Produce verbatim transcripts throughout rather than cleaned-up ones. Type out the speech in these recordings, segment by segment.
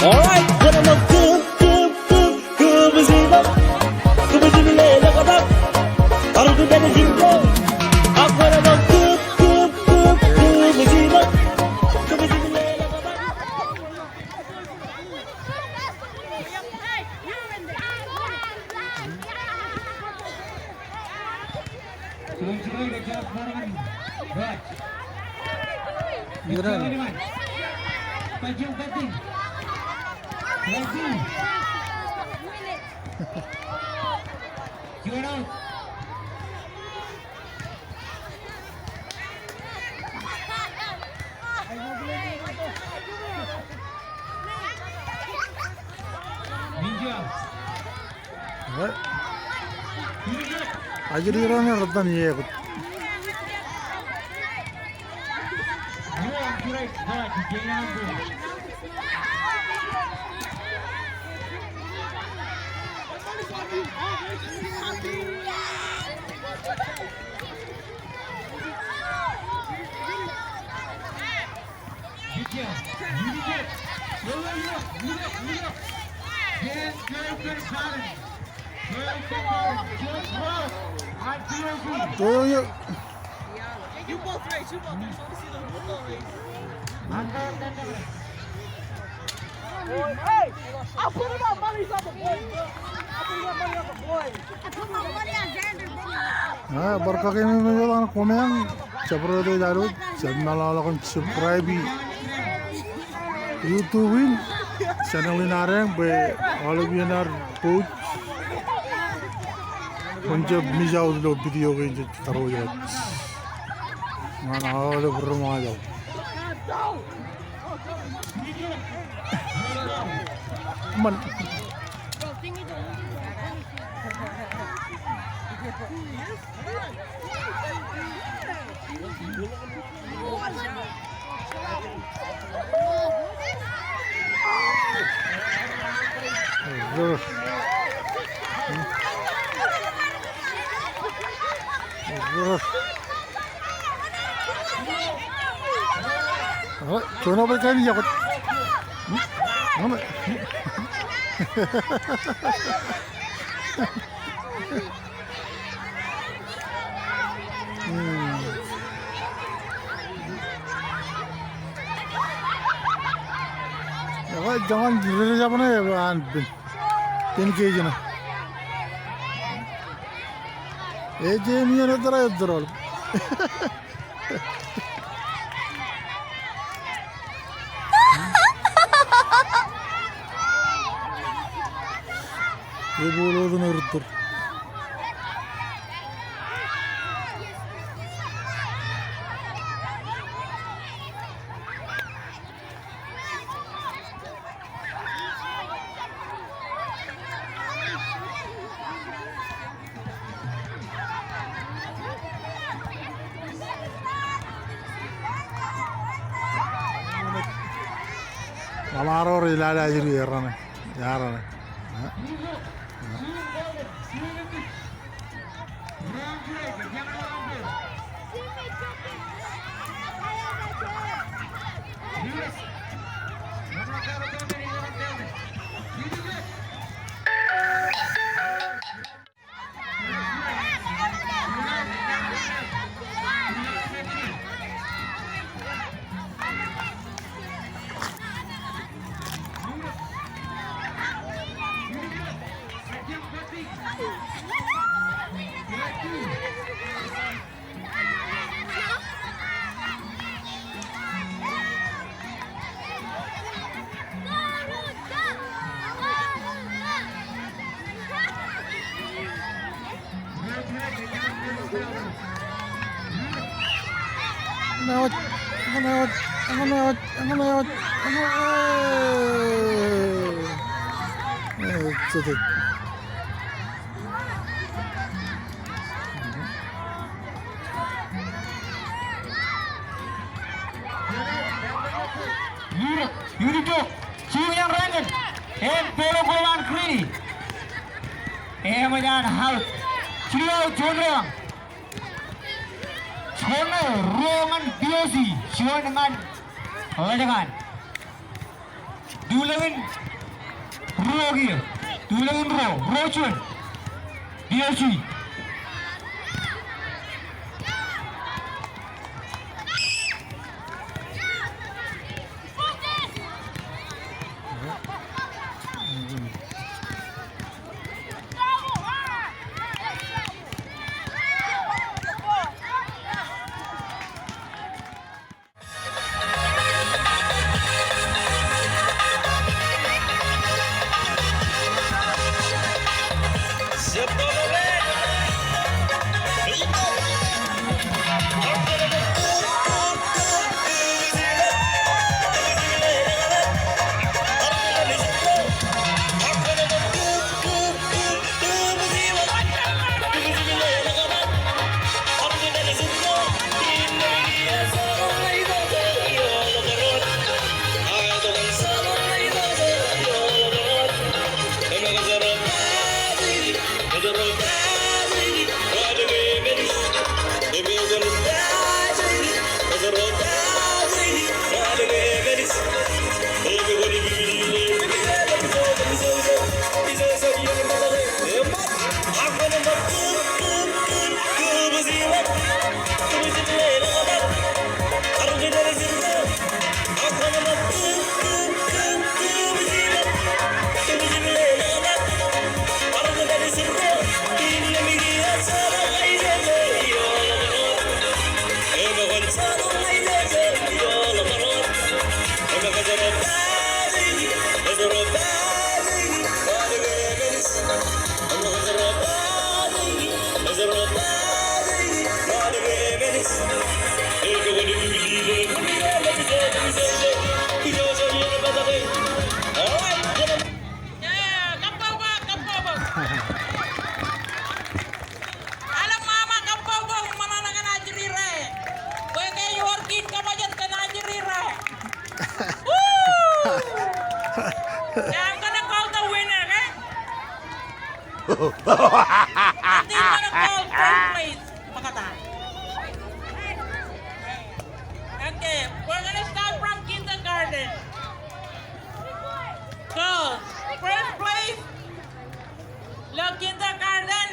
All right, Ajri ro ne rūttan ie kut. Hey, I'll put him on money on the boy. I'll put him on money on the boy. Bar kake im ej wōt an koṃeañ, jab ro ej alooj, jab meḷọkḷọk im subscribe YouTube in, channel in ad eñ bwe aolep iien ad post, kwōn jab miss out ilo video kein jej karuo wōt. Ñan aolep ri ṃōñā eo. Eṃṃan. Eo, juon eo bwe kain eo. Eo, joñan ri jabōn eo an pen. Pen ke jino. Ej iien eo tōre tōre. Ebooḷ otemjej rūttoḷ. Kōḷaroor ilale ajri errane. Iar ṇe. Unit, unit two, Junior Rankin, en Polo Koloan Greeny. Eṃōj an out. Jilu out juon down. Juon ruo ñan P O C, juon ñan Lajkan. Tulōñ in ruo kiiō. Tulōñ in ruo. Ruo juon. P O C. Alōmāma, kabbokbok, ṃōṇōṇō kōn ajri ro. Bwe ke ewōr kiin kōṃṃan kōn ajri ro. Woo! Okay, I'm gonna call the winner, okay? And then gonna call first place. Ṃokta. Okay, we're gonna start from kindergarten. Girls, first place, ilo kindergarten,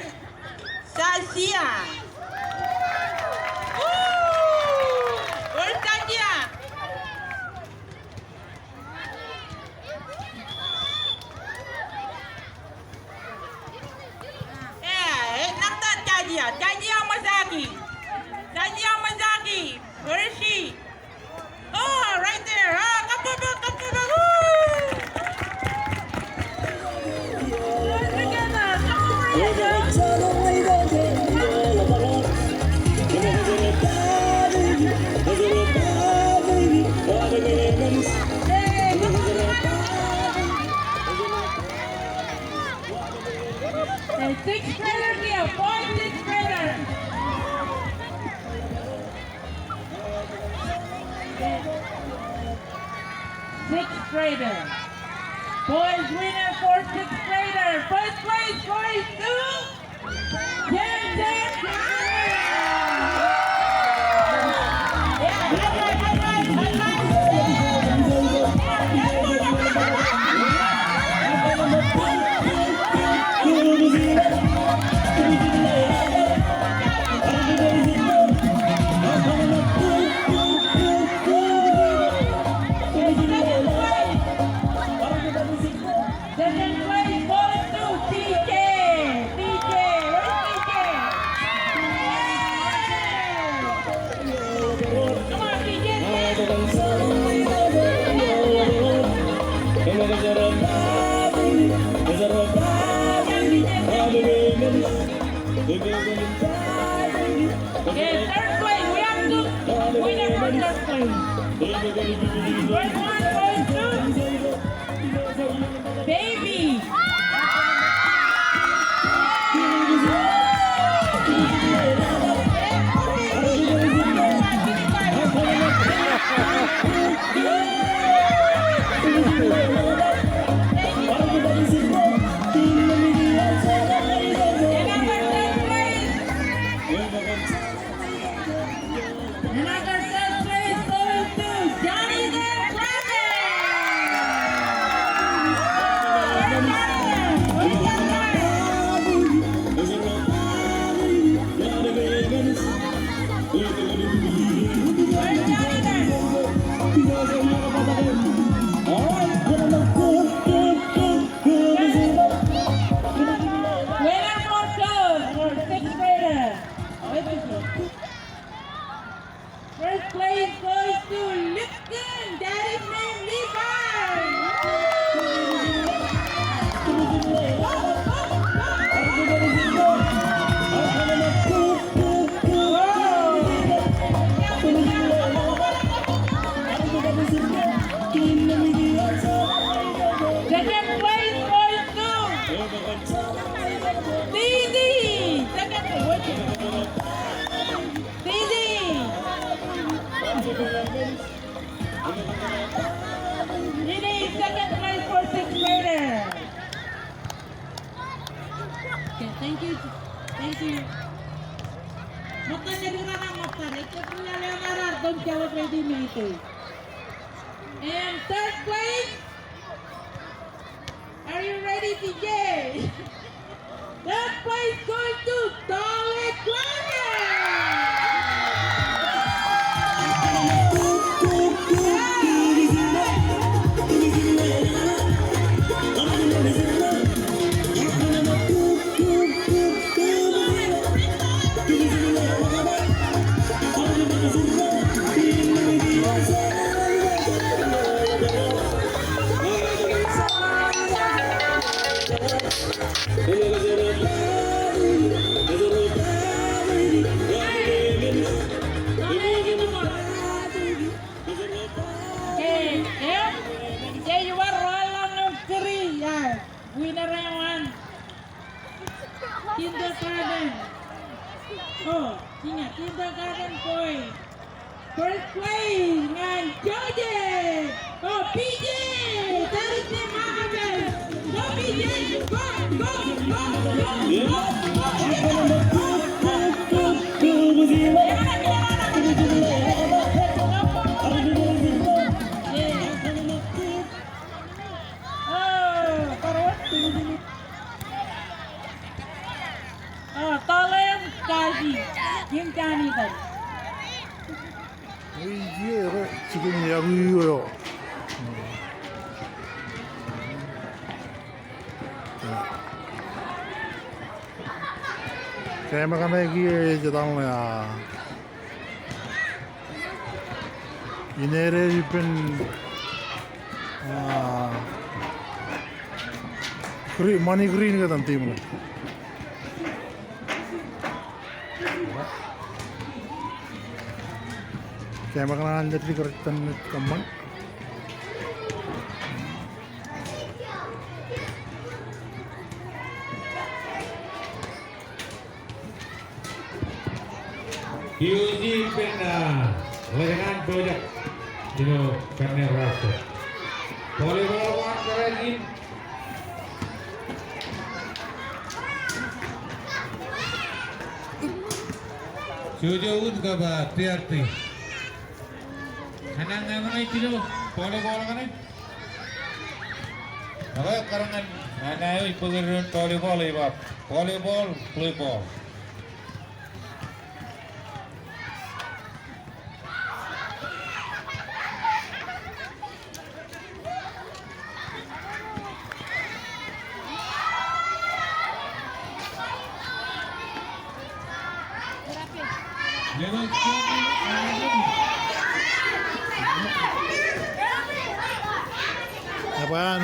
Sasia. Woo! Where's Sasia? Eh, eh, ṇakta Sasia, Sasia Masaki. Sasia Masaki, where is she? Oh, right there. Ah, kabbokbok, kabbokbok. Woo! All together, come over here, girls. Hey, come on, come on. Hey, sixth grader here, boy, sixth grader. Boys winner for sixth grader. First place goes to Jen Jen. Second place goes to T J. T J, where's T J? Come on, T J. Okay, third place. We have two winner for third place. First one goes to Baby. Another third place. Another third place going to Johnny the Dragon. Where's Johnny? Where's Johnny? Winner for girls, for sixth grader. First place goes to Lipton. That is named Levi. Second place goes to Didi. Second place. Didi. Didi, second place for sixth grader. Okay, thank you. Thank you. Ṃokta, ej jab ri raan ṃokta. Ej jab ri raan ḷeo ṇa raar, don't celebrate me too. And third place. Are you ready, T J? Third place going to Tole Klagen. Ke, ke, ke bar rọọl ḷọk ñan kūr, ya, winner eo an kindergarten. O, jiña kindergarten boy. First place ñan Joseph. O, P J. That is the Mahabel. Go, P J. Go, go, go, go, go. O, Tole im Kaji im Janitor. Ej jikin iakuj eo. Kōṃṃan kōn ke ej etal ṇe, a, indeed ej ippān, a, green, ṃani green kōtaan team ṇe. Kōṃṃan kōn an jet ri kar iten ej kōṃṃan. P O C ippān, a, ḷōjñan pojak ilo kanne raar. Volleyball bar kōrā in. Jojo wōt kab tiarti. Ñan ñan ñan ilo volleyball kaṇe. Ak kōrā ñan ñan eo ej bōk doon volleyball ej ba volleyball, play ball. Eban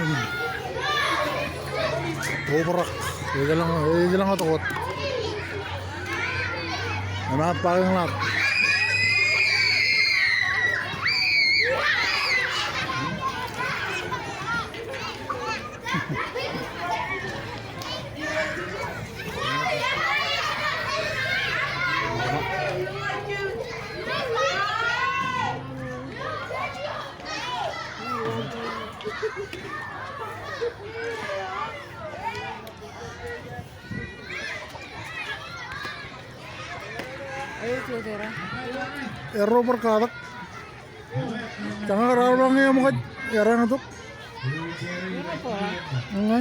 obrak, ejjeḷọk, ejjeḷọk wōt. Emaat parking lot. Erro bar katak. Jañak raar ba ñe eṃōkaj errā tok. Ñe.